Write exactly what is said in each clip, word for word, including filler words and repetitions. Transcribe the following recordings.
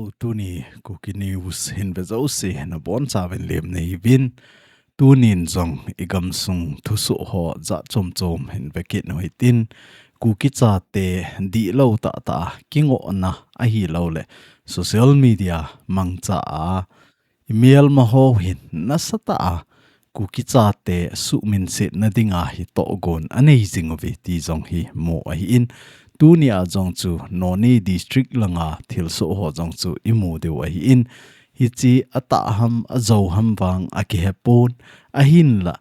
U tuni Kuki News hin ve jouse nabonchauvin lemna hiuvin. Tunin jong i gamsung thusoh ho jat chom chom hin ve kit u hitin, Kuki chate dihlou tahtah a kingohna ahilouleh social media mangcha a i melma ho hin nasatah a Kuki chate suhminsetna dinga hi tohgon anei jing uve ti jong hi mu ahin, tunia jong chu Noney District langa thilsoh ho jong chu i mu diu ahin, hiche atah ham ajou ham vang akihepon, ahinla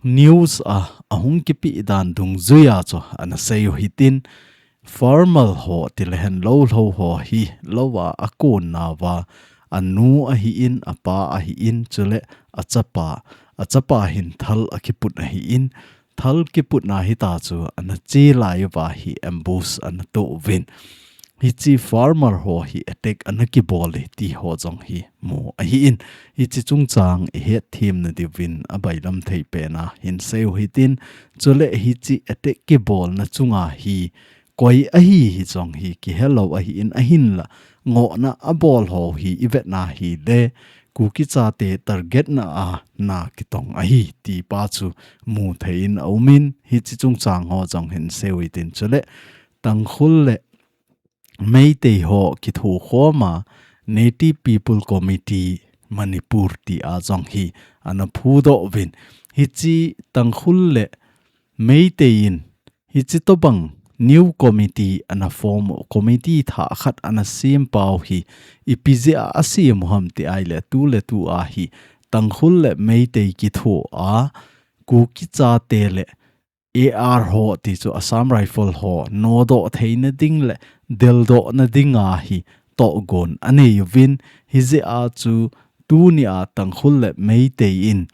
news a ahung kipeh dan dungjuia chu ana sei u hitin, farmer ho tilehen lou lhou ho hi lou a akon nauva, anu ahin, apa ahin, chule achapa, achapa hin thal akiput ahin, thal kiputna hita chu ana che lai uva hi ambush ana toh uvin. Hiche farmer ho hi attack ana kibol e ti ho jong hi mu ahin. Hiche chungchang i hetthemna diuvin abailam thei pena hin sei u hitin, chule hiche attack kibolna chunga hi koi ahi hi jong hi kihelou ahin, ahinla ngohna abol ho hi i vetna hile Kuki chate targetna a na kitong ahi ti pa chu mu thei in aumin, hiche chungchang ho jong hin sei u hitin, chule Tangkhul le Meitei ho kithukhom a Native People Committee Manipur tia jong hi ana phudoh uvin. Hiche Tangkhul le Meitei in hiche tobang new committee ana form u, committee thah khat ana sem pau hi ipi jeh a asem u ham ti ahile, tuletu a hi Tangkhul le Meitei kitho a Kuki chate le A R ho ti chu Assam Rifle ho nodoh theina ding le deldohna dinga hi tohgon anei uvin, hijeh a chu tunia Tangkhul le Meitei in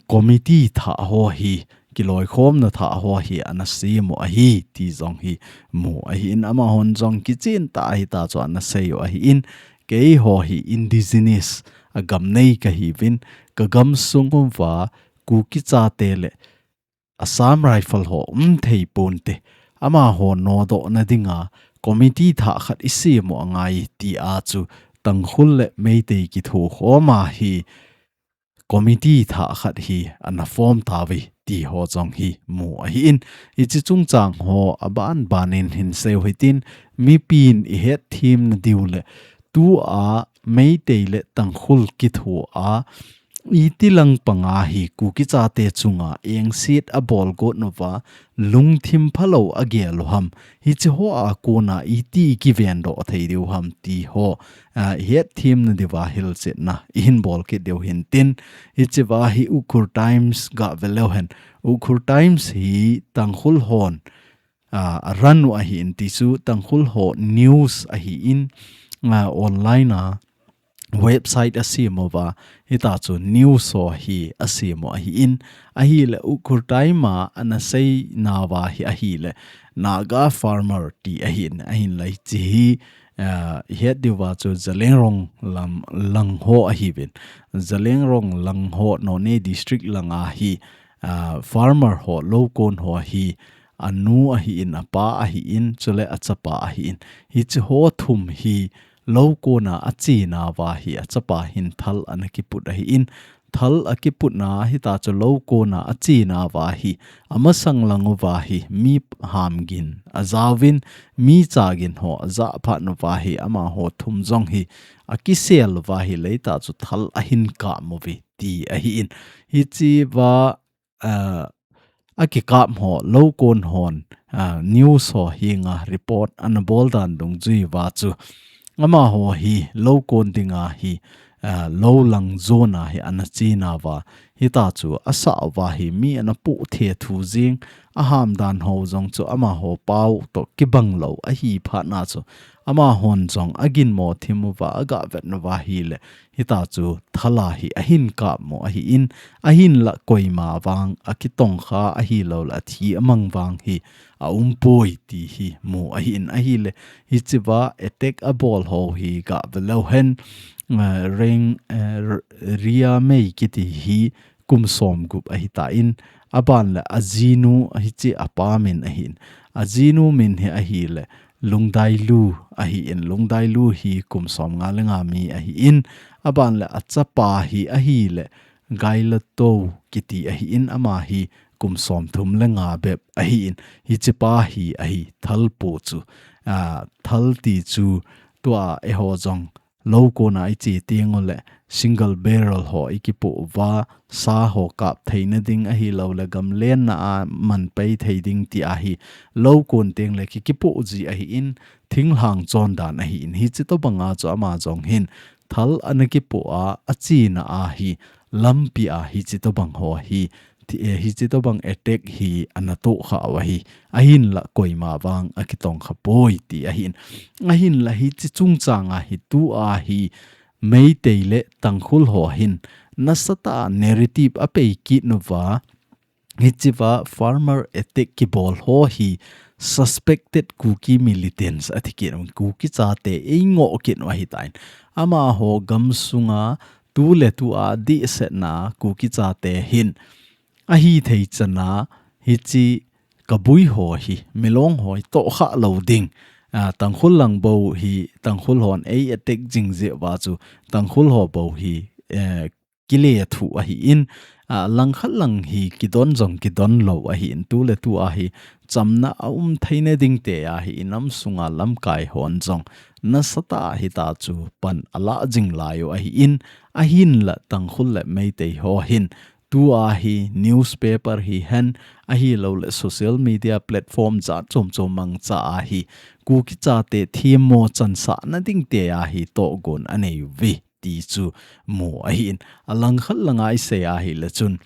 committee thah ho hi, kiloikhomna thah ho hi ana sem u ahi ti jong hi mu ahin, amahon jong kichen tah a hita chu ana sei u ahin, keiho hi indigenous a gam nei kahiuvin, ka gamsung uva Kuki chate le Assam Rifle ho um thei ponte, amaho nodohna dinga committee thah khat i sem u angai tia chu Tangkhul le Meitei kithukhom a hi committee thah khat hi ana form tauve ti ho jong hi mu ahin, hiche chungchang ho aban banin hin sei u hitin, mipin i hetthemna diu le tua Meitei le Tangkhul kitho a iti langpanga hi Kuki chate chunga engset abol got nauva, lungthim phalou agel u ham, hiche hoa kona iti i kivendoh thei diu ham ti ho, a, i hetthemna diuva hilchetna i hin bol kit diu hintin, hichea hi Ukhrul Times ga ve leu hen, Ukhrul Times hi Tangkhul hon, a, a run u ahin, ti chu Tangkhul ho news ahin, a, online a website asem uva, hita chu news ho hi asem u ahin, ahile Ukhrul Times a ana sei nauva hi ahile Naga farmer ti ahin, ahinla hiche hi, a, i het diuva chu Zeliangrong lam, lang ho ahiuvin. Zeliangrong lang ho, Noney District langa hi, a, farmer ho, loukon ho hi, anu ahin, apa ahin, chule achapa ahin. Hiche ho thum hi loukon a ache nauva hi achapa hin thal ana kiput ahin, thal akiputna hita chu loukon a ache nauva hi amasang lang uva hi mi hamgin ajauvin, mi chagin ho ajah phat nauva hi amaho thum jong hi akisel uva hi leitah chu thal ahin kap uve ti ahin. Hichea, a, akikap ho, loukon hon, a, news ho henga report ana bol dan dungjuiva chu, amaho hi loukon dinga hi, a, lou lang jona hi ana che nauva, hita chu asah uva hi mi ana poh thethu jing, aham dan ho jong chu amaho pao toh kibang lou ahi phatna chu, amahon jong aginmo thim uva, aga vet nauva hile, hita chu thal a hi ahin kap u ahin, ahinla koima vang akitongkha ahilouleh athi amang vang hi aumpoi ti hi mu ahin, ahile hichea attack abol ho hi ga ve leu hen, eh, Reng, eh, R-, Riamei kiti hi kum som gup ahitan, aban le ajinu hiche apa min ahin, ajinu min hi ahile Lungdailu ahi in, Lungdailu hi kum som nga le nga mi ahi in, aban le achapa hi ahi le Gailato kiti ahi in, ama hi kum som thum le nga bep ahi in, hichepa hi ahi Thalpu chu, a, Thal ti chu tua eiho jong lou kona iche teng u le single barrel ho ikipoh uva, sa ho kap theina ding ahilou le gamlenna a man pai thei ding ti ahi lou kon teng le kikipoh ji ahi in, thinglhang chondan ahi in, hiche tobang a chu ama jong hin Thal ana kipoh a, achena ahi lampi a hiche tobang ho hi thi-, eh, hiche tobang attack hi ana toh kha u ahi. Ahinla koima vang akitong kha poi ti ahi in. Ahinla hiche chungchang a hi tua hi Meitei le Tangkhul ho hin nasatah a narrative apei kit uva, hichea farmer attack kibol ho hi suspected Kuki militants ati kit u, Kuki chate eingoh kit u ahitan. Amaho gamsunga tu le tu a dihsetna Kuki chate hin ahithei chana hiche Kabui ho hi, Milong ho hi tohkhah lou ding. A, Tangkhul lang bou hi, Tangkhul hon ei attack jing jeh uva chu, Tangkhul ho bou hi, eh, kilethuh ahi in, a, langkhat lang hi kidon jong kidon lou ahi in, tu le tu a hi chamna aum theina ding te ahi in, nam sunga lamkai hon jong nasatah a hitia chu pan alah jing lai u ahi in, ahinla Tangkhul le Meitei ho hin, tua hi newspaper hihen, ahilou le social media platform jat chom chom mangcha a hi, Kuki chate themmo chansahna ding te a hi tohgon anei uve ti chu mu ahi in. Alangkhat langa isei ahi le chun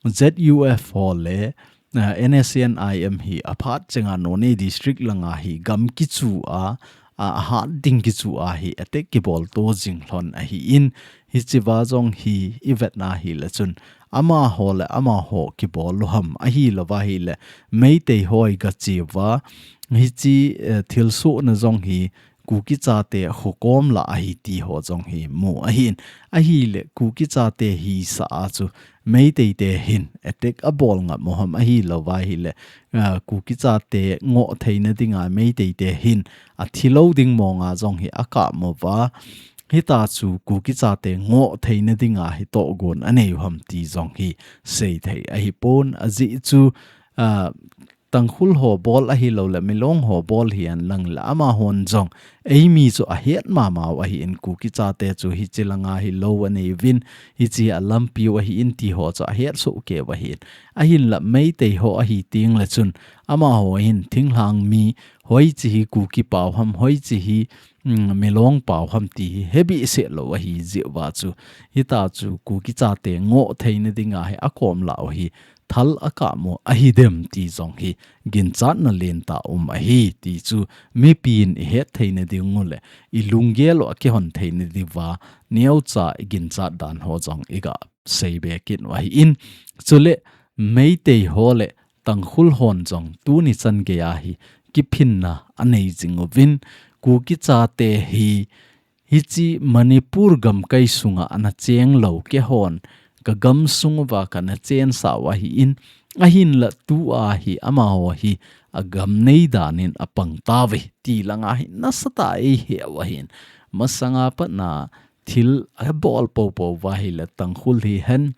Z U F ho le, a, N S C N I M hi aphat chenga Noney District langa hi gam kichu a, a, ahat ding kichu a hi attack kibol to jing lhon ahi in, hichea jong hi ivetna ahi le chun amaho le amaho kibol u ham ahilou va ahi le Meitei hoi gache uva hiche, eh, thilsohna jong hi Kuki chate khokom lah ahi ti ho jong hi mu ahi in. Ahile Kuki chate hisah a chu Meitei te hin attack abol ngam u ham ahilou va ahi le, ah, Kuki chate ngoh theina dinga Meitei te hin athi lou ding monga jong hi akap mo uva. Hitia chu Kuki chate ngoh theina dinga hi tohgon anei u ham ti jong hi seithei ahi pon ajeh chu, ah, Tangkhul ho bol ahilou le Milong ho bol hihen lang le amahon jong eimi chu ahet mama u ahi in Kuki chate chu hiche langa hi lou anei uvin hiche a lampi u ahi in ti ho chu ahet soh kei u ahi in. Ahinla Meitei ho ahi teng le chun amaho hin thinglhang mi hoiche hi Kuki pau ham hoiche hi, um, Milong pau ham ti hi hebehseh lou ahi jeh uva chu hitia chu Kuki chate ngoh theina dinga hi akom lah u hi thal akap mo ahi dem ti jong hi ginchatna lentah um ahi ti chu mipin ihet theina ding u le ilunggel u akihon theina diuva neocha iginchat dan ho jong iga seibe kit u ahi in. Chule Meitei ho le Tangkhul hon jong tuni chan gei a hi kiphinna anei jing uvin Kuki chate hi hiche Manipur gamkai sunga ana cheng lou keihon ka gamsung uva kana chensah u ahi in, ahinla tua hi amaho hi agam nei dan in apang tauve ti langa hi nasatah a eihe u ahi in. Masanga patna thil abol popo uva ahi le Tangkhul hihen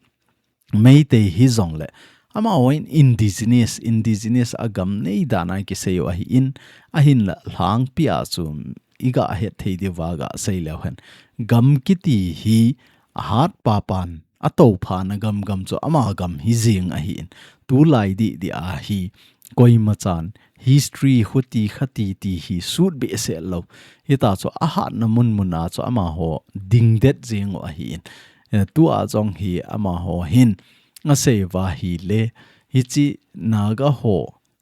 Meitei hijong le amaho in indigenous, indigenous agam nei dan a kisei u ahi in, ahinla lhangpi a chu iga het thei diuva gasei leu hen. Gam kiti hi ahat papan atoupha na gamgam chu ama gam hi jeng ahi in. Tulai didi a hi koima chan history khuti khati ti hi sut behseh lou. Hitia chu ahatna munmun a chu amaho dingdet jeng u ahi in. Eh, tua jong hi amaho hin asei uva ahi le hiche Naga ho,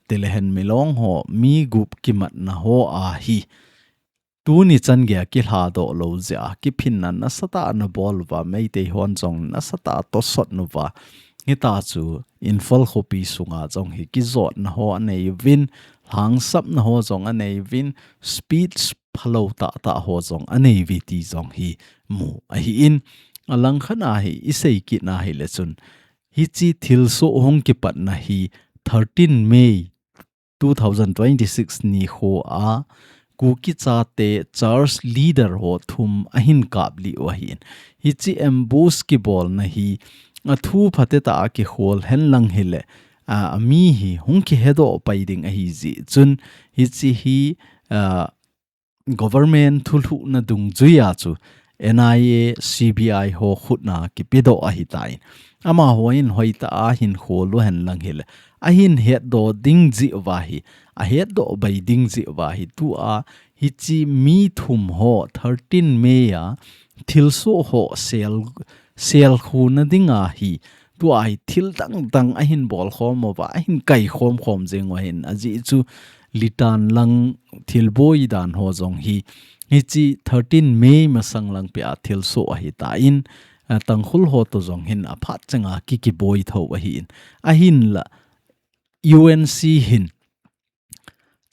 tilehen Milong ho, mi gup kimatna ho a hi tuni chan gei a kilhadoh lou jeh a kiphinna nasatah a ana bol uva Meitei hon jong nasatah a tosot uva. Hitia chu Imphal khopi sunga jong hi kijotna ho anei uvin, lhangsapna ho jong anei uvin, speech phalou tahtah ho jong anei uve ti jong hi mu ahi in. Alangkhat a hi isei kitna ahi le chun hiche thilsoh hung kipatna hi thirteen May two thousand twenty-six nikho a Kuki chate church leader ho thum ahin kap lih u ahin. Hichi ambush kibolna hi athu phatecha a kikhol henlang hile, a, ami hi hung kihedoh pai ding ahi jeh chun, hichi hi, a, government thulhuhna dungjuia chu N I A, C B I ho khutna kipedoh ahitan. Amahon hoitah a hin khol u henlang hile, ahin hetdoh ding jeh uva hi, ahetdoh bai ding jeh uva hi, tua hichi mi thum ho thirteen May a thilsoh ho sel, sel khuna dinga hi, tua hi thil dangdang ahin bolkhom uva, ahin kaikhom khom jing u ahin, ajeh chu litan lang thilboi dan ho jong hi, hichi thirteen May masang lang pia thilsoh ahitan, a, Tangkhul ho to jong hin aphat chenga kikiboi tho ahin. Ahinla U N C hin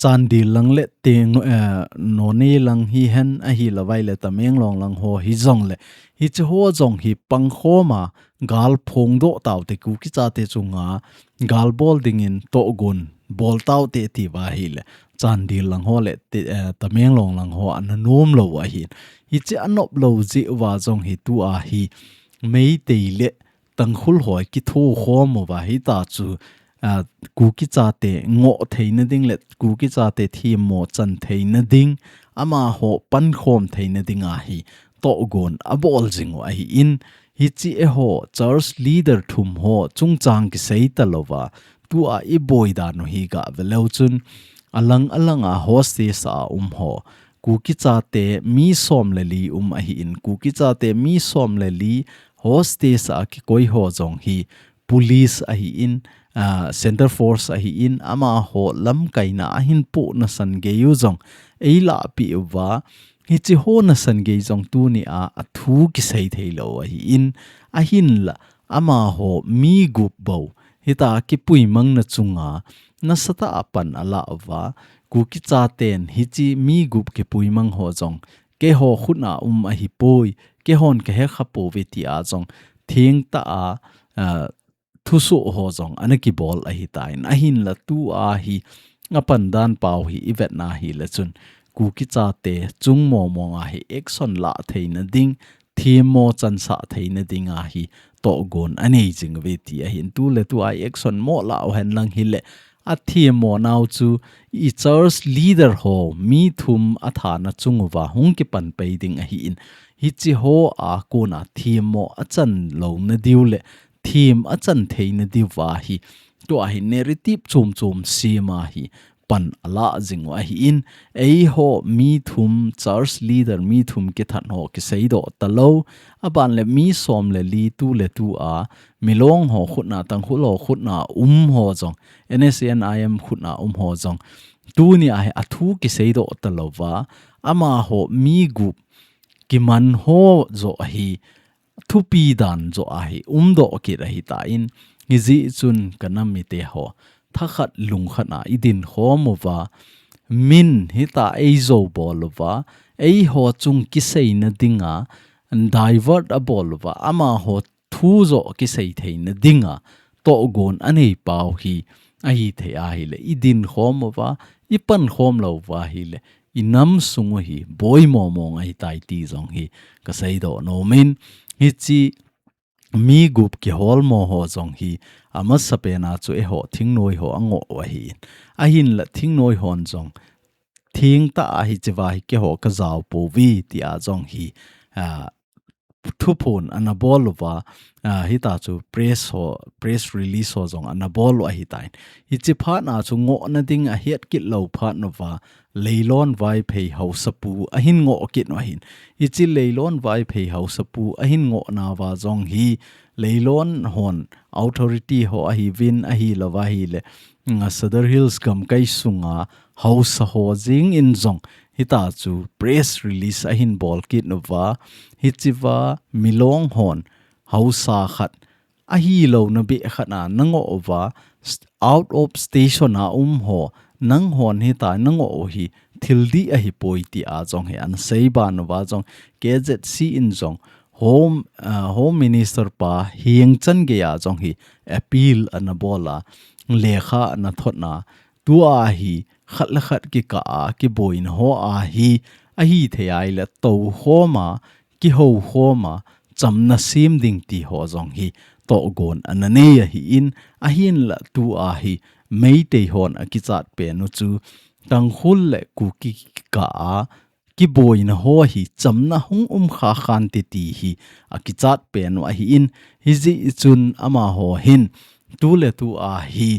Chandel lang le Teng, eh, Noney lang hihen ahilouva le Tamenglong lang ho hijongle, hichi ho jong hi pangkhom a gal phongdoh taute, Kuki chate chunga gal bol dingin tohgon bol taute tia hile, Chandel lang ho le te, eh, Tamenglong lang ho ana nom lou ahin. Hichi anop lou jeh uva jong hi tua hi Meitei le Tangkhul ho kithokhom uva hita chu, a, Kuki chate ngoh theina ding le Kuki chate themmo chan theina ding, amaho pankhom theina dinga hi tohgon abol jing u ahin, hichi eiho church leader thum ho chungchang kisei talouva, tua iboi dan u hi gave leu chun, alang alang a hostage a um ho, Kuki chate mi som le li um ahin, Kuki chate mi som le li hostage a kikoi ho jong hi police ahin, a, Centre Force ahin, amaho lamkaina ahin pohna san gei u jong eilahpeh uva, hichi ho nasan gei jong tunia athu kisei theilou ahin, ahinla amaho mi gup bou hita kipuimangna chunga nasatah a pan alah uva, Kuki chaten hichi mi gup kipuimang ho jong keiho khutna um ahipoi, keihon kahekha pouve tia jong thengtah a, a, thusoh ho jong ana kibol ahitan, ahinla tua hi apan dan pau hi ivetna hile chun Kuki chate chung mong mong a hi action lah theina ding, themmo chansah theina dinga hi tohgon anei jing uve ti ahin, tuletua action mo lah u henlang hile, athemmo nau chu i church leader ho mi thum athana chung uva hung kipan pai ding ahin, hichi ho a kona themmo achan louna diu le them achan theina diuva hi, tua hi narrative chom chom sem a hi pan alah jing u ahin, eiho mi thum church leader mi thum kithat ho kiseidoh talou, aban le mi som le li tuletua Milong ho khutna, Tangkhul ho khutna um ho jong, N S C N I M khutna um ho jong, tunia hi athu kiseidoh talouva, amaho mi gup kiman ho joh hi thupi dan joh a hi umdoh kit ahitan, hijeh chun kanam mite ho, thakhat lungkhat a idin khom uva, min hita eijou bol uva, eiho chung kiseina dinga divert abol uva, amaho thu joh kisei theina dinga tohgon anei pau hi ahithei ahile, idin khom uva, ipan khom lou uva hile, inam sung u hi boi mong mong ahitai ti jong hi kaseidoh nomin, hichi mi gup kiholmo ho jong hi amasapen a chu eiho thingnoi ho angoh u ahin, ahinla thingnoi hon jong thengtah a hichiva hi keiho kajao pouve tia jong hi, a, thuphon ana bol uva, a, hita chu press ho, press release ho jong ana bol u ahitan. Hichi phat a chu ngohna ding ahet kit lou phat uva, Leilon Vaiphei haosapu ahin ngoh kit u ahin. Hichi Leilon Vaiphei haosapu ahin ngoh nauva jong hi Leilon hon authority ho ahiuvin, ahilouva hile, nga Sadar Hills gamkai sunga haosa ho jeng in jong hita chu press release ahin bol kit uva, hichiva Milong hon haosa khat ahilouna beh khat a nangoh uva, st-, out of station a um ho, nanghon hita nangoh u hi thil dih ahipoi tia jong hi ana seiban uva jong, K Z C in jong Home, ah, Home Minister pa hengchan geiya jong hi appeal ana bol a, lekha ana thot a, tua hi khat le khat kikah a kiboina ho a hi, ahi thei a ahile tou khom a, kihou khom a, chamna sem ding ti ho jong hi tohgon ana nei ahin, ahinla tua hi Meitei hon akichat pen u chu Tangkhul le Kuki kikah a kiboina ho hi chamna hung um kha khante ti hi akichat pen u ahin, hijeh chun amaho hin tu le tu a hi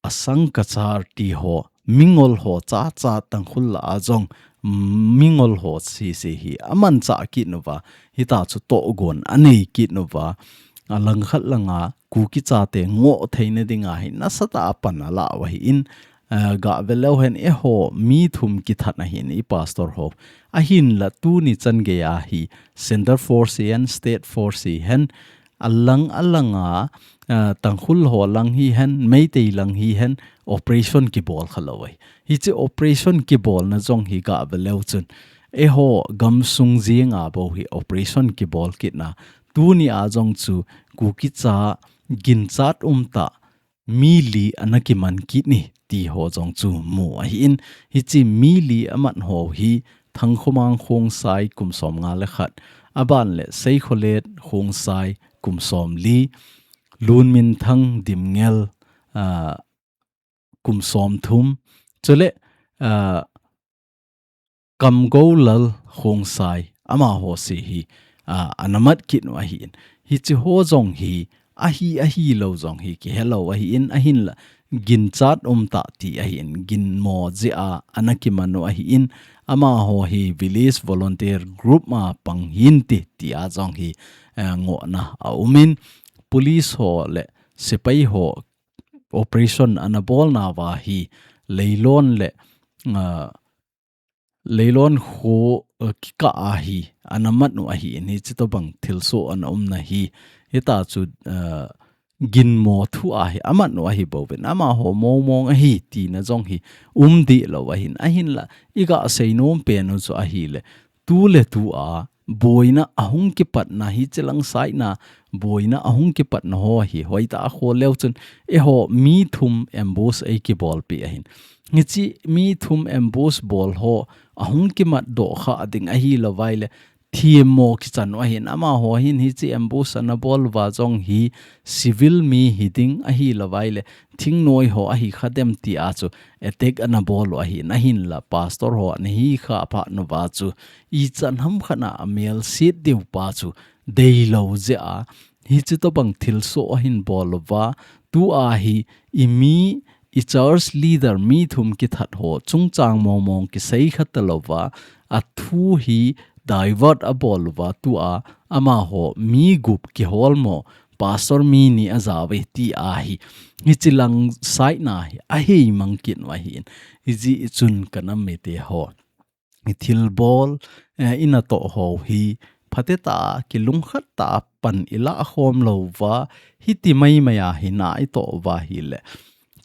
asang kachar ti ho, mingol ho chacha Tangkhul lah a jong, mm, mingol ho sese hi amanchah kit uva, hita chu tohgon anei kit uva, alangkhat langa Kuki chate ngoh theina dinga hi nasatah a pan ala u ahin, eh, gah ve leu hen eiho mi thum kithat ahin i pastor ho. Ahinla tuni chan gei a hi Centre Force hihen, State Force hihen, alang alanga, eh, Tangkhul ho lang hihen, Meitei lang hihen, operation kibol khalou ahi. Hiche operation kibolna jong hi gah ve leu chun, eiho gamsung jenga bou hi operation kibol kitna, tuni a jong chu Kuki cha ginchat umtah mi li ana kiman kit ni ti ho jong chu mu ahin, hiche mi li amat ho hi Thangkhomang Khongsai kum som nga le khat, aban le Seikholet Khongsai kum som li, Lunminthang Dimngel, ah, kum som thum, chule, ah, Kamgoulal Khongsai, amaho se hi, ah, ana mat kit u ahin. Hiche ho jong hi, ahi, ahilou jong hi, kihelou ahin, ahinla, ginchat umtah ti ahin, ginmo jeh a, ana kiman u ahin, amaho hi Village Volunteer Group a pang hinte, tia jong hi, eh, ngohna aumin, police ho le sepai ho operation ana bolna uva hi, Leilon le, ah, Leilon kho, eh, kikah a hi, ana mat u ahin, hiche tobang thilsoh ana umna hi, hita chu, eh, ginmo thu a hi, amat u ahi bouvin, amaho mong mong ahi, tina jong hi, um deh lou ahin, ahinla, i gah seinom pen u chu ahile, tu le tu a, boina ahung kipatna hiche lang side na, boina ahung kipatna ho hi, hoitah a kho leu chun, eiho mi thum ambush ei kibolpi ahin. Hiche mi thum ambush bol ho, ahung kimat doh kha ding ahilou vaile, themmo kichan u ahin, amaho hin hiche ambush ana bol uva jong hi, civil mi hiding ahilou vaile, thingnoi ho ahi kha dem tia chu attack ana bol u ahin, ahinla pastor ho ana hi kha phat uva chu, ichan hamkhat a amel set diu pa chu deilou jeh a, hiche tobang thilsoh ahin bol uva, tua hi i mi, i church leader mi thum kithat ho chungchang mong mong kisei kha talou va, athu hi divert abol uva, tua amaho mi gup kiholmo, pastor mi ni ajao ve ti ahi. Hiche lang side na hi ahei mang kit u ahin. Hijeh chun ka nam mite ho, i thilbol, eh, i natoh ho hi, phatetah a, kilungkhat tah a pan i lah khom lou va, hiti maimai a hi na i toh uva ahile,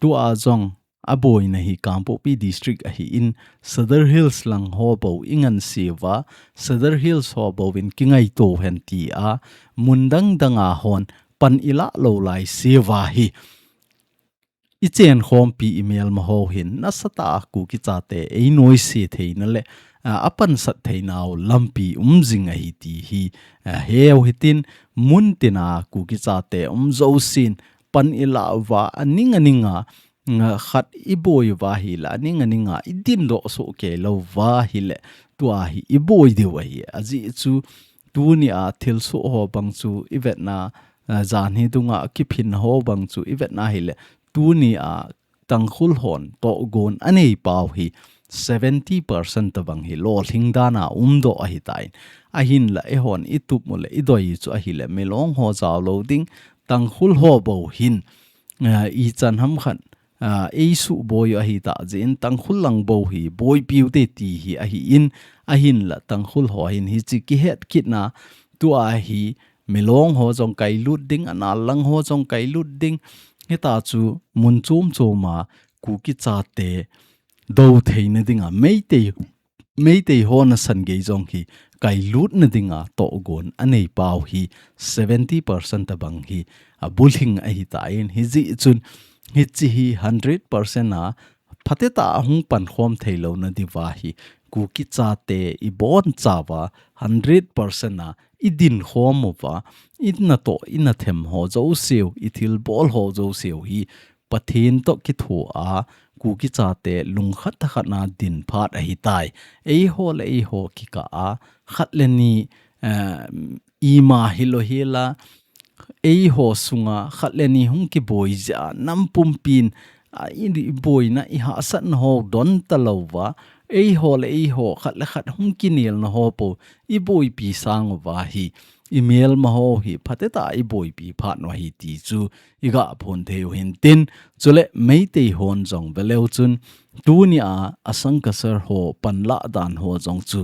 tua jong, aboina hi Kangpokpi District ahin, Sadar Hills lang ho bou i nganse uva, Sadar Hills ho bou in kingaito hen tia, mun dang dang a hon pan i lah lou laise uva hi, i chenkhompi i melma ho hin, nasatah a Kuki chate ei noise theina le, a, apansat theinau lampi um jing ahi ti hi, a, heu hitin, mun tina Kuki chate um jousen, pan i lah uva, aning aning a, nga khat i boi uva ahile, aning aning a i dindoh soh kei lou uva ahile, tua hi i boi diu ahi. Ajeh chu, tuni a thilsoh ho bang chu i vetna, a, janhi dunga kiphin ho bang chu i vetna ahile, tuni a Tangkhul hon tohgon anei pau hi seventy percent tabang hi lolhing dan a umdoh ahitan. Ahinla eihon i tup u le i doi u chu ahile Milong ho jao lou ding, Tangkhul ho bou hin, a, ichan hamkhat, a, ei suboi u ahitah jeh in Tangkhul lang bou hi boipiu te ti hi ahin, ahinla Tangkhul ho hin hiche kihet kitna tua hi Milong ho jong kailut ding, anal lang ho jong kailut ding. Hita chu mun chom chom a Kuki chate dou theina dinga Meitei, Meitei ho nasan gei jong hi kailutna dinga tohgon anei pau hi seventy percent tabang hi abulhing ahitan, hijeh chun hiche hi hundred percent a phatetah a hung pankhom thei louna diuva hi Kuki chate i bonchauva hundred percent a i dinkhom uva, i natoh i nathem ho jouse u, i thilbol ho jouse u hi Pathen toh kithoa Kuki chate lungkhat thakhat a dinphat ahitai. Eiho le eiho kikah a khat le ni, eh, ima hilou hela, eiho sunga khat le ni hung kiboi jeh a nam pumpin, a, i, i boina i hahsatna ho don talouva, eiho le eiho khat le khat hung kinelna ho pou i boipi sang uva hi, i melma ho hi phatetah a i boipi phat u ahi ti chu i gah phon thei u hintin, chule Meitei hon jong veleu chun, tunia Asang Kasar ho panlah dan ho jong chu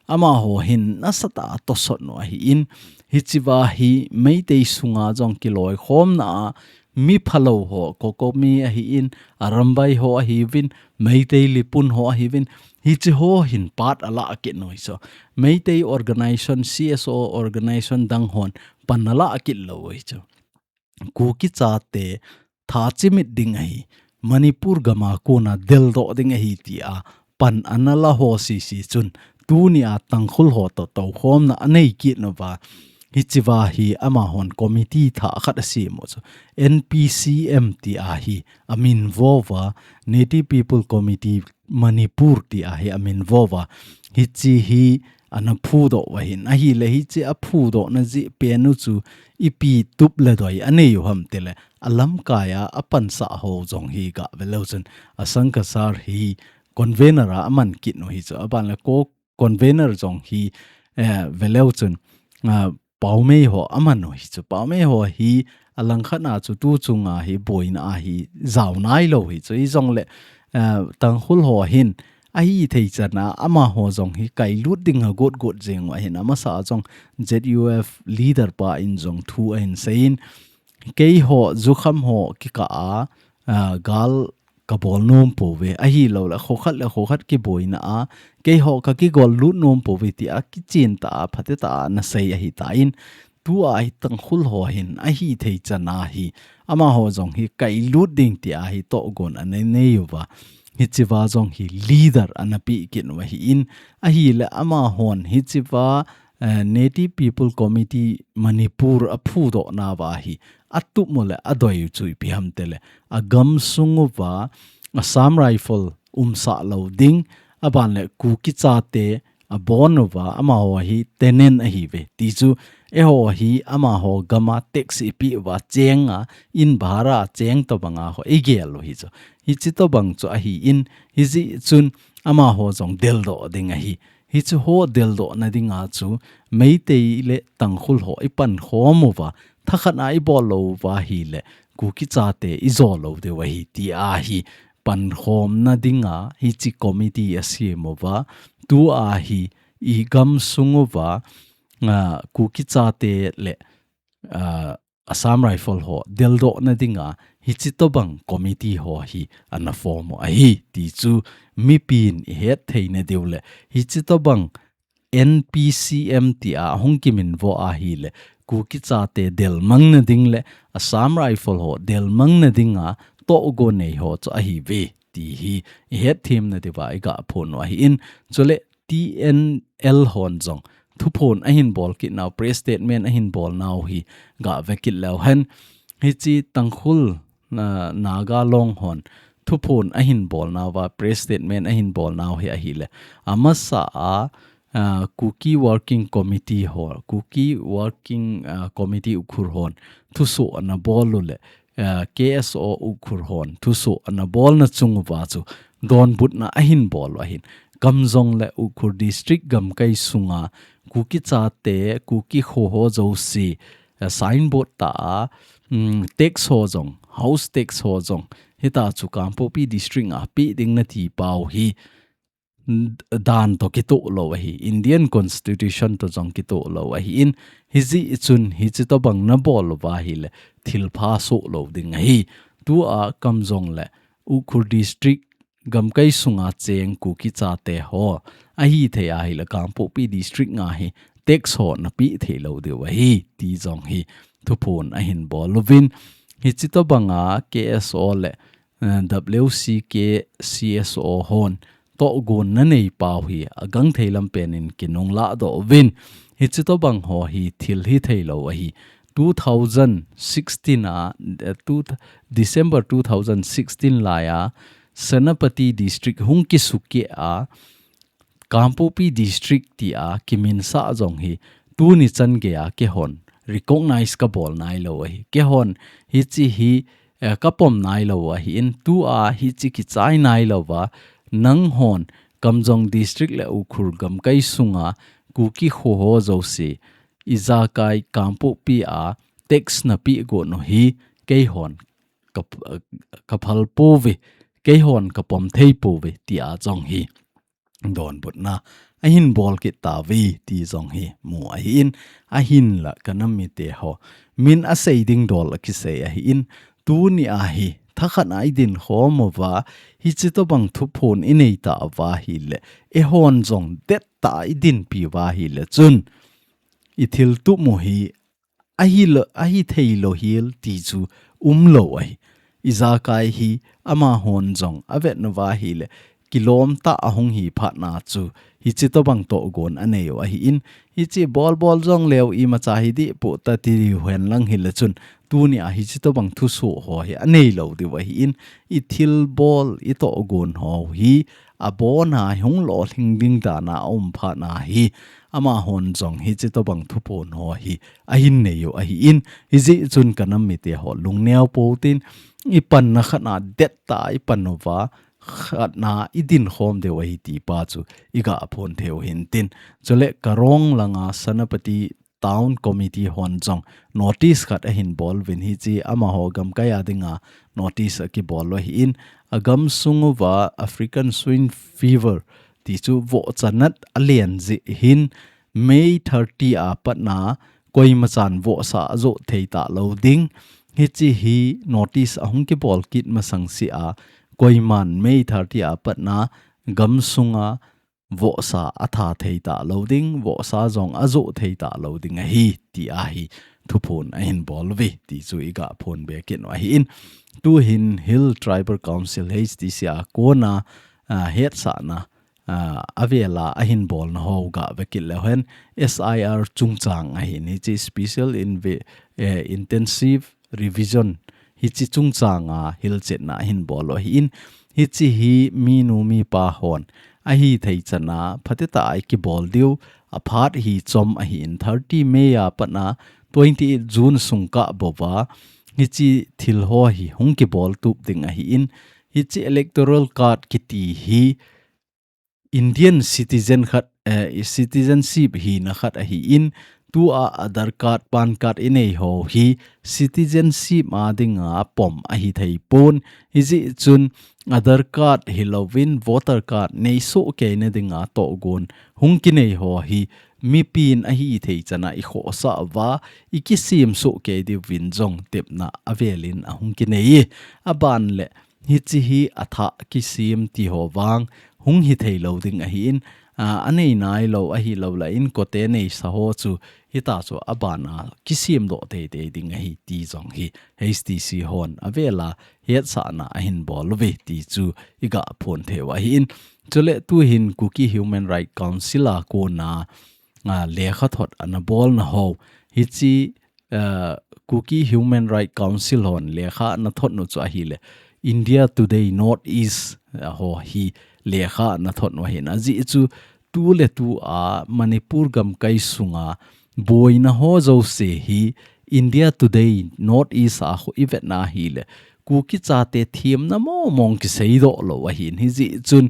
amaho hin nasatah a tosot u ahin, hichea hi Meitei sunga jong kiloikhomna a mi phalou ho, COCOMI ahin, Arambai ho ahiuvin, Meitei Leepun ho ahiuvin, hiche ho hin part alah kit u ahi chu. Meitei organization, C S O organization dang hon pan alah kit lou u ahi chu. Kuki chate tha chimit ding ahi, Manipur gam a kona deldoh ding ahi tia pan ana la ho sese chun, tunia Tangkhul ho toh toukhomna anei kit uva, hichea hi amahon committee thah khat asem u chu, N P C M tia hi amin vo uva, Native People Committee Manipur tia hi amin vo uva, hiche hi ana phudoh u ahin, ahile hiche aphudohna jeh pen u chu ipi tup le doi anei u ham tile, alamkai a apansah ho jong hi gah veleu chun, Asang Kasar hi convener a aman kit u ahi chu, aban le co-convener jong hi, eh, veleu chun, ah, Paomei ho aman u ahi chu. Paomei ho hi alangkhat a chu tu chunga hi boina a hi jao nailou ahi chu. Hijongle, eh, Tangkhul ho hin ahithei chan a amaho jong hi kailut ding agot got jeng u ahin, amasa a jong Z U F leader pa in jong thu ahin seiyin, keiho jukham ho kikah a, ah, gal kabol nom pouve, ahilouleh kho khat le kho khat kiboina a keiho kakigol lut nom pouve tia kichen tah a phatetah a ana sei ahitan, tua hi Tangkhul ho hin ahithei chan a hi amaho jong hi kailut ding tia hi tohgon ana nei uva, hichea jong hi leader ana pe kit u ahin, ahile amahon hichea, eh, Native People Committee Manipur aphudoh nauva hi atup u le adoi u chu ipi ham tile, agamsung uva Assam Rifle umsah lou ding, aban le Kuki chate abon uva amaho hi tenant ahiuve ti chu, eiho hi amaho gam a tax ipe uva cheng a, in bhara cheng tobang a ho igel u ahi chu. Hiche tobang chu ahin, hijeh chun amaho jong deldoh ding ahi. Hiche ho deldohna dinga chu Meitei le Tangkhul ho ipankhom uva, thakhat a ibol lou uva ahile Kuki chate ijo lou diu ahi tia hi pankhomna dinga hiche committee asem uva, tua hi igamsung uva, ah, Kuki chate le, ah, Assam Rifle ho deldohna dinga hiche tobang committee ho hi ana form u ahi ti chu mipin ihet theina diu le, hiche tobang N P C M tia hung kiminvo ahile Kuki chate delmangna ding le Assam Rifle ho delmangna dinga tohgon nei ho chu ahiuve ti hi ihet themna diuva igah phon u ahin, chule T N L hon jong thuphon ahin bol kit nau, press statement ahin bol nau hi gah ve kit leu hen, hiche Tangkhul, ah, Naga Long hon thuphon ahin bol nauva, press statement ahin bol nau hi ahile, amasa a, ah, Kuki Working Committee ho, Kuki Working, ah, Committee Ukhrul hon thusoh ana bol u le, ah, K S O Ukhrul hon thusoh ana bolna chung uva chu donbutna ahin bol u ahin. Kamjong le Ukhrul District gamkai sunga Kuki chate, Kuki kho ho jouse, ah, signboard tah a, um, tax ho jong, house tax ho jong, hitia chu Kangpokpi District a pe ding nati pau hi, dan toh kitoh lou ahi, Indian Constitution toh jong kitoh lou ahin, hijeh chun hiche tobang nabol uva ahile thilpha soh lou ding ahi. Tua kamjong le Ukhrul District gamkai sunga cheng Kuki chate ho ahithei ahile Kangpokpi District a hi tax ho nape thei lou diu ahi ti jong hi thuphon ahin bol uvin, hiche tobanga K S O le eh, W C K C S O hon tohgon na nei pau hi agangthei lampen in kinunglah doh uvin. Hichi tobang ho hi thil hithei lou ahi. Two thousand sixteen a, eh, two, December two thousand sixteen lai a, Senapati District hung kisukeh a, Kangpokpi District tia kiminsah jong hi tuni chan geiya keihon recognize kabol nailou ahi. Keihon hichi hi, eh, kapom nailou ahin, tua hichi kichai nailouva, nanghon Kamjong District le Ukhrul gamkai sunga Kuki kho ho jouse, ijakai Kangpokpi a tax napeh got u hi keihon kap-, kaphal pouve, keihon kapom thei pouve, tia jong hi donbutna ahin bol kit tauve ti jong hi mu ahin, ahinla kanam mite ho, min asei ding dol akisei ahin, tuni a hi thakhat a idin khom uva, hichi tobang thuphon inei tauva ahile, eihon jong dettah a idinpi uva ahile chun, ithil tup u hi ahi lo, ahithei lou hel ti chu umlou ahi. Ijakai hi amahon jong avet uva ahile, kilom tah a hung hi phat na chu, hichi tobang tohgon anei u ahin, hichi bol bol jong leu imacha hi dih poh ta ti diu hen lang hile chun, tuni a hichi tobang thusoh ho hi anei lou diu ahin, ithil bol, itohgon ho hi abon a hung lolhing ding dan a aum phat na hi, amahon jong hichi tobang thuphon ho hi ahin nei u ahin, hijeh chun kanam mite ho lungneo pou tin, ipanna khat na dettah a ipan uva, khat na idin khom diu ahi ti pa chu iga phon thei u hintin. Chule Karong langa Senapati Town Committee hon jong notice khat ahin bol uvin, hichi amaho gamkai a dinga notice akibol u ahin, agam sung uva African Swine Fever ti chu vohcha nat alen jeh hin May thirty a patna koimachan vohsa ajoh thei talou ding. Hichi hi notice ahung kibol kit masang sea, koiman May thirty a patna gam sunga vohsa atha thei talou ding, vohsa jong ajoh thei talou ding ahi, ti ahi thuphon ahin bol uve, ti chu iga phon be kit u ahin. Tuhin Hill Tribal Council, H T C a kona, ah, hetsahna, ah, avela ahin bolna ho ga ve kit leu hen, S I R chungchang ahin, hichi Special Inve-, eh, Intensive Revision, hichi chungchang a hilchetna ahin bol u ahin, hichi hi minu mipa hon ahithei chan a phatechan a ikibol diu, aphat hi chom ahin, thirty May a patna twenty-eight June sung kah bou va, hichi thil ho hi hung kibol tup ding ahin, hichi electoral card kiti hi Indian citizen khat, eh, citizenship hina khat ahin, tua Aadhaar card, PAN card inei ho hi citizenship a dinga pom ahithei pon. Hijeh chun Aadhaar card hilouvin voter card nei soh keina dinga tohgon hung kinei ho hi mipin ahithei chan a ikhohsah uva, ikisem soh kei diuvin jong tepna avelin ahung kinei e. Aban le hichi hi athah kisem ti ho vang hung hithei lou ding ahin, ah, anei nailou ahilou lah in kote neisa ho chu hita chu aban a kisem doh teitei ding ahi ti jong hi H T C hon avela hetsahna ahin bol uve ti chu iga phon thei u ahin. Chule tuhin Kuki Human Rights Council a kona, ah, lekhathot ana bolna ho, hichi, ah, Kuki Human Rights Council hon lekha ana thot u chu ahile, India Today North East, ah, ho hi lekha ana thot u ahin. Ajeh chu tuletu a Manipur gamkai sunga boina ho jouse hi India Today North East a khu ivetna ahile, Kuki chate themna mong mong kisei doh lou ahin. Hijeh chun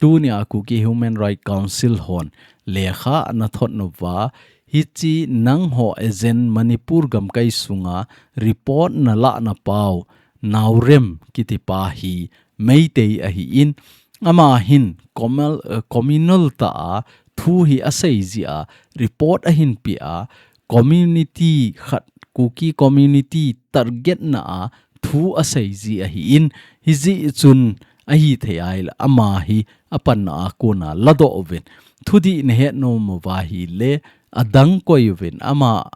tunia Kuki Human Rights Council hon lekha ana thot uva, hichi nangho agent Manipur gamkai sunga report nalah na pau Naorem kiti pa hi Meitei ahin, ama hin communal, eh, communal tah a thu hi asei jeh a report ahin pe a, community khat, Kuki community target na a thu asei jeh ahin, hijeh chun ahithei ahile ama hi apanna a kona ladoh uvin. Thudih nahet nom uva ahile, adang koi uvin, ama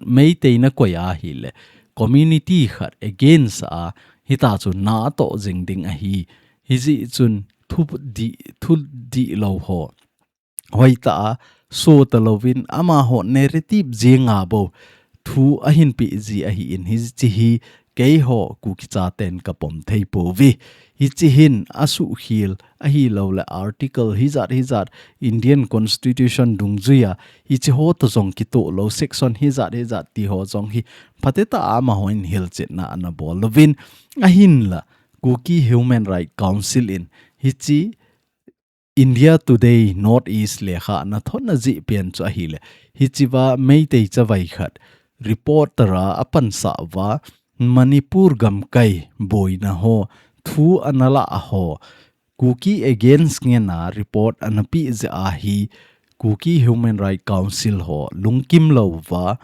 Meitei nakoi ahile, community khat against a, Hita chu na toh jing ding ahi. Hijeh chun thu di, thu dihlou ho hoitah a so talouvin amaho narrative jenga bou thu ahin peh ji ahin, hiche hi keiho Kuki chaten kapom thei pouve. Hiche hin asuhkhel ahilouleh article hijat hijat Indian Constitution dungjuia hiche ho toh jong kitoh lou section hijat hijat ti ho jong hi phatecha a amahon hilchetna ana bol louvin, ahinla Kuki Human Rights Council in hiche India Today North East lekha ana thotna jeh pen chu ahile, hichea Meitei chavai khat reporter a apansah uva Manipur gamkai boina ho thu ana lah ho Kuki against ngena report ana peh jeh a hi Kuki Human Rights Council ho lungkim louva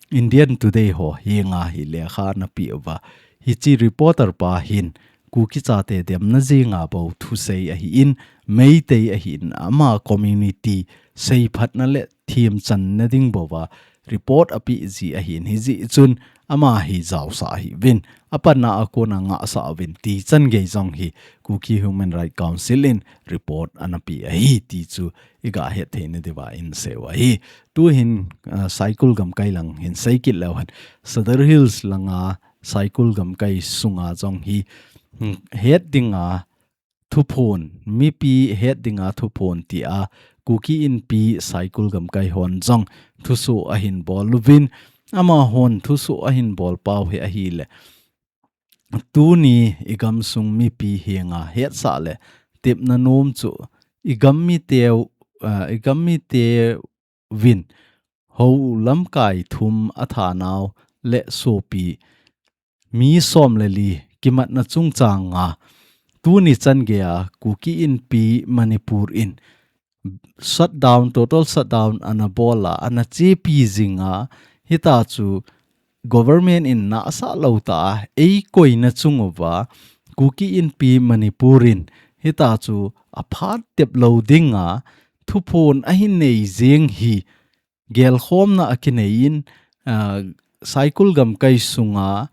Indian Today ho henga hi lekha ana peh uva. Hiche reporter pa hin Kuki chate demna jenga bou thusei ahin, Meitei ahin, ama community seiphatna le themchanna ding bouva report apeh ji ahin, hijeh chun ama hi jaosah ahiuvin, apanna a kona ngahsah uvin ti changei jong hi Kuki Human Rights Council in report ana peh ahi ti chu iga hetthei nadiuva inseiu ahi. Tuhin, ah, Saikul gamkai lang hin seikit leu hen, Sadar Hills langa Saikul gamkai sunga jong hi, hmm, het dinga thuphon, mipi het dinga thuphon tia Kuki Inpi Saikul gamkai hon jong thusoh ahin bol uvin, amahon thusoh ahin bol pau hi ahile, tuni igamsung mipi henga hetsah le tepna nom chu igam miteu, ah, igam miteuvin hou lamkai thum athanau le sopi mi som le li kimatna chungchanga tuni changeiya Kuki Inpi Manipur in shutdown, total shutdown ana bol a, ana chepi jinga, hita chu government in nahsah lou tah a eikoina chung uva Kuki Inpi Manipur in hita chu aphat tep lou dinga thuphon ahin nei jeng hi gelkhomna akinei in, ah, Saikul gamkai sunga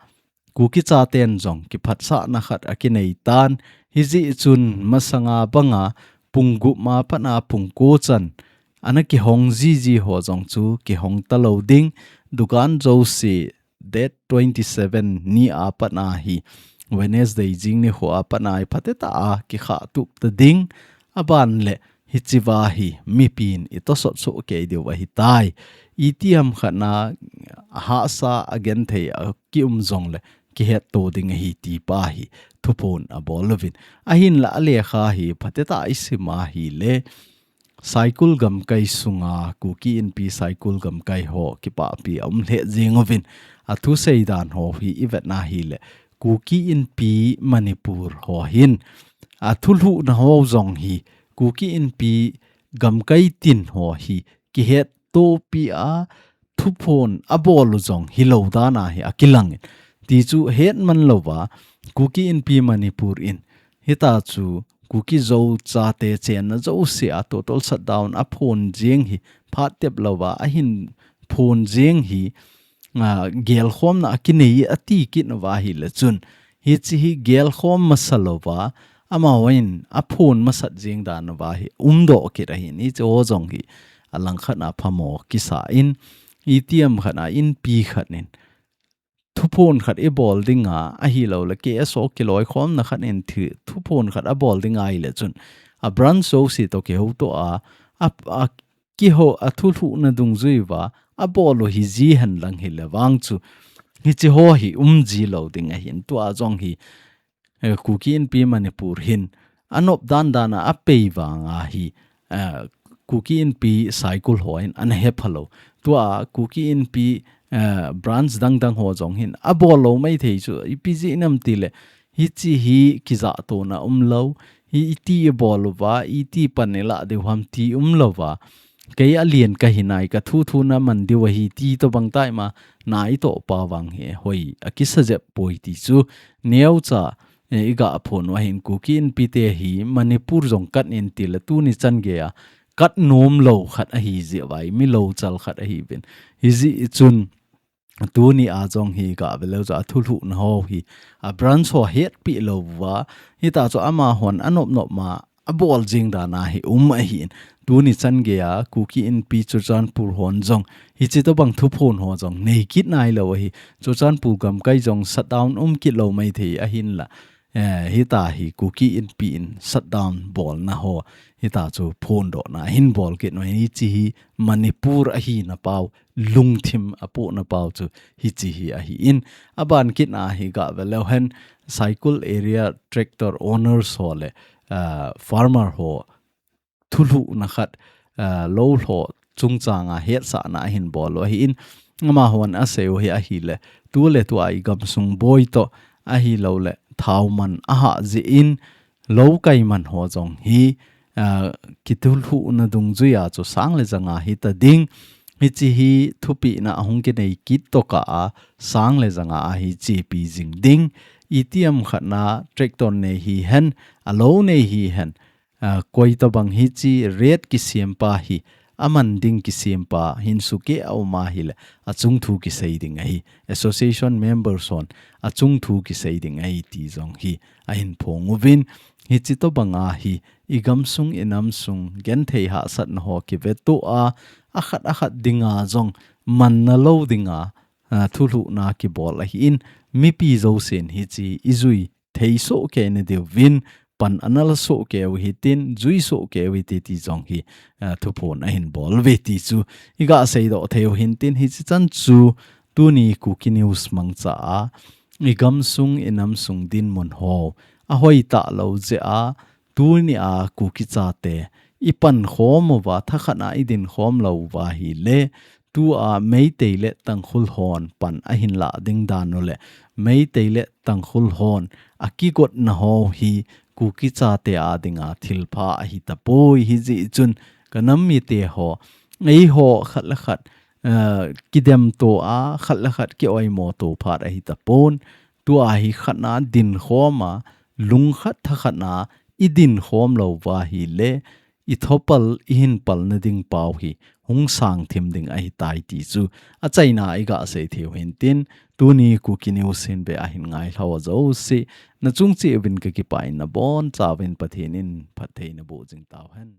Kuki chaten jong kiphatsahna khat akinei tan, hijeh chun masanga banga pung gup ma pat'a pung ko chan ana kihong jiji ho jong chu kihong talou ding, dukan jouse date twenty seven ni a pat'a hi Wednesday jing nikho a pat'a hi phatecha a kikhah tup ta ding, aban le hichea hi mipin itosot soh kei diu ahitai. Itiham khat'a hahsa agenthei a kium jongle kihetto ding ahi ti pa hi thuphon abol uvin. Ahinla alekha hi phatecha isim a hile Saikul gamkai sunga Kuki Inpi Saikul gamkai ho kipahpi aum lheh jing uvin. Athusei dan ho hi ivetna hile Kuki Inpi Manipur ho hin athulhuhna ho jong hi Kuki Inpi gamkai tin ho hi kihettopi a thuphon abol u jong hilou dan ahi akilangin. Tichu hetman louva Kuki Inpi Manipur in hita chu Kuki Zo chate chenna jouse a total shutdown aphon jeng hi phat tep louva ahin phon jeng hi, ah, gelkhomna akinei ati kit uva hile chun hiche hi gelkhom masa louva amahon aphon masat jeng dan uva hi umdoh kit ahin, hiche ho jong hi alangkhat a phamo kisa in, itiham khat a Inpi khat in thuphon khat ibol dinga, ahilouleh K S O kiloikhomna khat in thu, thuphon khat abol dinga ahile chun a branch jouse toh kihoutoh a, a, a kiho, athulhuhna dungjui uva abol u hiji hen lang hile vang chu hiche ho hi umji lou ding ahin, tua jong hi eh, Kuki Inpi Manipur hin anop dan dan a apei vang a hi, eh, Kuki Inpi Saikul ho hin ana hepha lou. Tua Kuki Inpi, eh, branch dang dang ho jong hin abol lou maithei chu ipi jeh ham tile hiche hi kijatona umlou, hi iti ibol uva, iti pan ilah diu ham ti umlouva. Kei alen kahi nai, kathu thu naman diu ahi ti tobang tah ima na itoh pau vang hi hoi akisa jep poi ti chu neocha, eh, iga phon u ahin. Kuki Inpi te hi Manipur jong kat in tile tuni changeiya kat nom lou khat ahi jeh uva, mi louchal khat ahiuvin. Hijeh chun tuni a jong hi gah ve leu chu a thulhuhna ho hi a branch ho hetpi lou va, hita chu amahon anop nop ma abol jing dan a hi um ahin. Tuni chan gei a Kuki Inpi Churachandpur hon jong hichi tobang thuphon ho jong nei kit nailou ahi. Churachandpur gamkai jong shutdown um kit lou mai thei ahin la. Eh, hita hi Kuki Inpi in shutdown bolna ho, hita chu phondohna hin bol kit nai, hichi hi Manipur ahina pau, lungthim apohna pau chu hichi hi ahin. Aban kit a hi gah ve leu hen, Saikul area tractor owners ho le, ah, farmer ho thulhuhna khat, ah, lou lho chungchang a hetsahna ahin bol u ahin, amahon asei u hi ahile, tu le tu a i gamsung boi toh ahilou le thao man ahah jeh in, lou kai man ho jong hi, ah, kithulhuhna dungjui a chu sang le jang a hita ding, hichi hi thupina ahung kinei kit tokah a sang le jang a ahi chepi jing ding, itiham khat na tractor nei hihen, alou nei hihen, ah, koi tobang hichi rate kisem pa hi, aman ding kisem pa hin sukeh a um ahile, achung thu kisei ding ahi. Association members hon achung thu kisei ding ahi ti jong hi ahin phong uvin, hichi tobang a hi i gamsung i namsung genthei hahsatna ho kiveto a, akhat akhat ding a jong manna lou ding a, ah, thulhuhna kibol ahin, mipi jousen hichi i jui thei soh kei na diuvin, pan ana la soh kei u hitin, jui soh kei u hiti ti jong hi, ah, thuphon ahin bol uve ti chu i gah seidoh thei u hintin, hichi chan chu tuni Kuki News mangcha a i gamsung i namsung dinmun ho ahoi talou jeh a, tuni a Kuki chate i pankhom uva, thakhat a i dinkhom lou uva ahile, tu a Meitei le Tangkhul hon pan ahin lah ding dan u le, Meitei le Tangkhul hon akigotna ho hi Kuki chate a ding a thilpha ahi tapoi, hijeh chun ka nam mite ho, eiho khat le khat, eh, kidemto a, khat le khat kioimo to phat ahi tapon, tu a hi khat na dinkhom a, lungkhat thakhat na i dinkhom lou uva ahile, i thopal, i hinpal na ding pau hi hung sang thim ding ahitai ti chu achaina i gah sei thei u hintin, tuni Kuki News hin ve ahin ngai lhau a jouse, na chung cheh uvin ka kipah in, na boncha uvin Pathen in phatthei naboh jing tauhen.